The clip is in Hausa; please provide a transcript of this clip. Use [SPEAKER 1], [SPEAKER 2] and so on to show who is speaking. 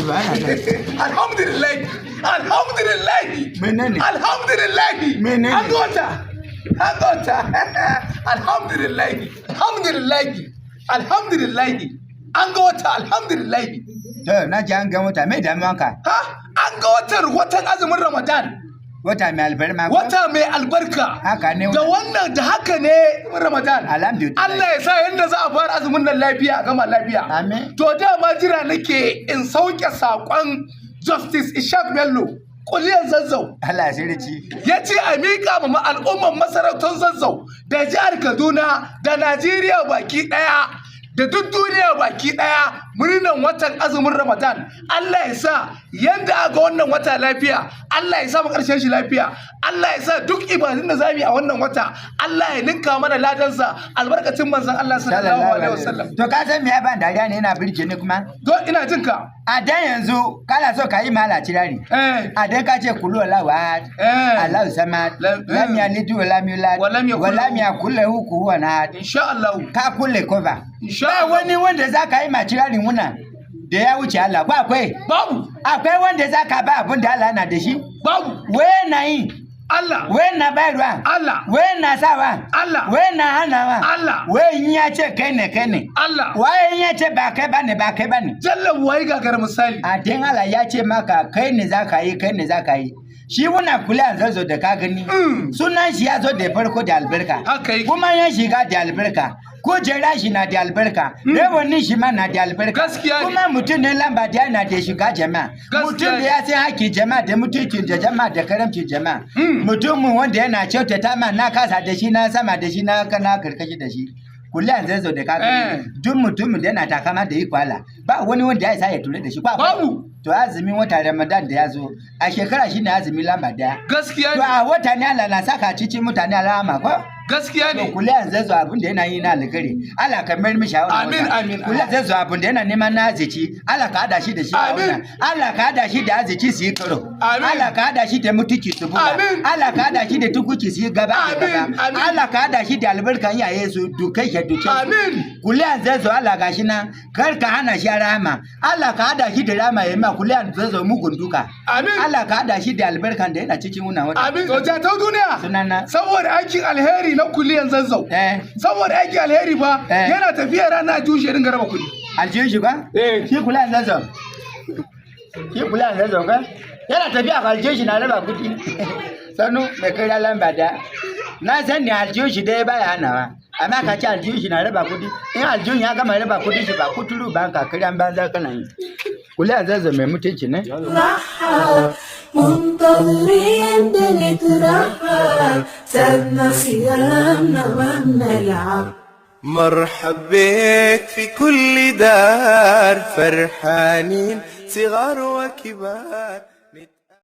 [SPEAKER 1] Subhanallah.
[SPEAKER 2] Alhamdulillah. Alhamdulillah.
[SPEAKER 1] Menene?
[SPEAKER 2] Alhamdulillah.
[SPEAKER 1] Menene?
[SPEAKER 2] An ga wata. An ga wata. Alhamdulillah. Alhamdulillah. Alhamdulillah. An ga wata. Alhamdulillah.
[SPEAKER 1] To, na ji an ga wata, mai damuwanka?
[SPEAKER 2] Ha? An ga watan watan azumin Ramadan.
[SPEAKER 1] Wata mai albarma ko?
[SPEAKER 2] Wata mai albarka.
[SPEAKER 1] Haka ne.
[SPEAKER 2] Da wannan da haka ne Ramadan.
[SPEAKER 1] Alhamdulillah.
[SPEAKER 2] Allah ya sa yadda za a fara azumin nan lafiya a gama lafiya.
[SPEAKER 1] Amin.
[SPEAKER 2] To dama jira nake in sauke saƙon Justice Ishaq Bello kuliyar Zazzau.
[SPEAKER 1] Allah ya sirrici.
[SPEAKER 2] Ya ce a miƙa ma al'umman masarautar Zazzau da jihar Kaduna da Najeriya baki ɗaya da duk duniya baki ɗaya murnan watan azumin Ramadan. Allah ya sa yanda aka wannan wata lafiya, Allah ya sa mu ƙarshen shi lafiya, Allah ya sa duk ibadun da zamu yi a wannan wata Allah ya ninka mana ladansa albarkacin manzon Allah sallallahu alaihi wasallam.
[SPEAKER 1] To, ka san me ya ban dariya ne yana birge ni kuma?
[SPEAKER 2] To, ina jin ka.
[SPEAKER 1] A dan yanzu kana so ka yi mala cirari. A dan ka ce kulu Allahu ahad. Allahu samad. Lam yalid wa lam yulad.
[SPEAKER 2] Wa lam yakul
[SPEAKER 1] Wa lam yakul lahu kufuwan ahad.
[SPEAKER 2] Insha Allah.
[SPEAKER 1] Ka kulle kofa.
[SPEAKER 2] Insha
[SPEAKER 1] Ba
[SPEAKER 2] Allah.
[SPEAKER 1] wani wanda za ka yi ma cirari muna da ya wuce Allah ba akwai.
[SPEAKER 2] Babu.
[SPEAKER 1] Akwai wanda za ka ba abin da Allah na da shi.
[SPEAKER 2] Babu.
[SPEAKER 1] Wai na yi.
[SPEAKER 2] Allah.
[SPEAKER 1] Wai na bayarwa.
[SPEAKER 2] Allah.
[SPEAKER 1] Wai na sawa.
[SPEAKER 2] Allah.
[SPEAKER 1] Wai na hanawa.
[SPEAKER 2] Allah.
[SPEAKER 1] Wai in ya ce kai ne kai ne.
[SPEAKER 2] Allah.
[SPEAKER 1] Waye in ya ce ba kai ba ne ba kai ba ne.
[SPEAKER 2] Jalla wayi gagar misali.
[SPEAKER 1] A din Allah ya ce maka kai ne za ka yi, kai ne za ka yi. Shi muna kula Zazzau da ka gani. Sunan shi ya zo da farko da albarka.
[SPEAKER 2] Haka yake.
[SPEAKER 1] Kuma ya shiga da albarka. Kujera shi na da albarka. Rawanin shi ma na da albarka.
[SPEAKER 2] Gaskiya ne.
[SPEAKER 1] Kuma mutum ne lamba da yana da shiga jama'a.
[SPEAKER 2] Gaskiya
[SPEAKER 1] Mutum da
[SPEAKER 2] ne.
[SPEAKER 1] ya san hakkin jama'a da mutuncin da jama'a da karamcin jama'a. Mutumin wanda yana kyautata ma na kasa da shi, na sama da shi, na na karkashi da shi. Kuliyan Zazzau da ka gani. Duk mutumin da yana takama da iko Allah ba wani wanda ya isa ya ture da shi. Ba akwai?
[SPEAKER 2] Babu.
[SPEAKER 1] To, azumin wata Ramadan da ya zo a shekara shine azumi lamba daya.
[SPEAKER 2] Gaskiya
[SPEAKER 1] To,
[SPEAKER 2] ne.
[SPEAKER 1] a wata ne Allah na saka cikin mutane alama ko?
[SPEAKER 2] Gaskiya
[SPEAKER 1] To,
[SPEAKER 2] ne.
[SPEAKER 1] Kuliyan Zazzau, abin da yana yi na alkhairi Allah ka mayar mishi a wannan
[SPEAKER 2] Amin,
[SPEAKER 1] wata.
[SPEAKER 2] amin.
[SPEAKER 1] Kuliyan Zazzau, abin da yana neman na arziki Allah ka hada shi da shi a
[SPEAKER 2] Amin.
[SPEAKER 1] wannan. Allah ka hada shi da arziki su yi karo.
[SPEAKER 2] Amin.
[SPEAKER 1] Allah ka hada shi da mutunci su buga.
[SPEAKER 2] Amin.
[SPEAKER 1] Allah ka hada shi da tukuci su yi gaba da
[SPEAKER 2] Amin,
[SPEAKER 1] gaba.
[SPEAKER 2] amin.
[SPEAKER 1] Allah ka hada shi da albarkan iyaye su dukai shi duke su.
[SPEAKER 2] Amin.
[SPEAKER 1] Kuliyan Zazzau, Allah gashi nan kar ka hana shi rama. Allah ka hada shi da rama ya ma Kuliyan Zazzau mugun duka.
[SPEAKER 2] Amin.
[SPEAKER 1] Allah ka hada shi da albarkan da yana cikin wannan wata.
[SPEAKER 2] Amin. To, jatau duniya.
[SPEAKER 1] Sunana.
[SPEAKER 2] Saboda aikin alheri na Kuliyan Zazzau. Saboda aikin alheri fa yana tafiya rana jushe dinga raba kuɗi.
[SPEAKER 1] Aljihun shi ba?
[SPEAKER 2] Eh.
[SPEAKER 1] Shi Kuliyan Zazzau. Shi Kuliyan Zazzau ka? Yana tafiya a aljihun shi na raba kuɗi. Sanu mai kai lamba da. Na san ne aljihun shi dai baya hanawa. Amma ka ce aljihun shi na raba kuɗi. In aljihun ya gama raba kuɗi shi ba kuturu ba ka kiran banza kana yi. Kuliyan Zazzau mai mutunci ne.
[SPEAKER 3] رحب منتظرين بنترحب سابنا صيامنا وبنلعب.
[SPEAKER 4] مرحب بك في كل دار، فرحانين صغار وكبار.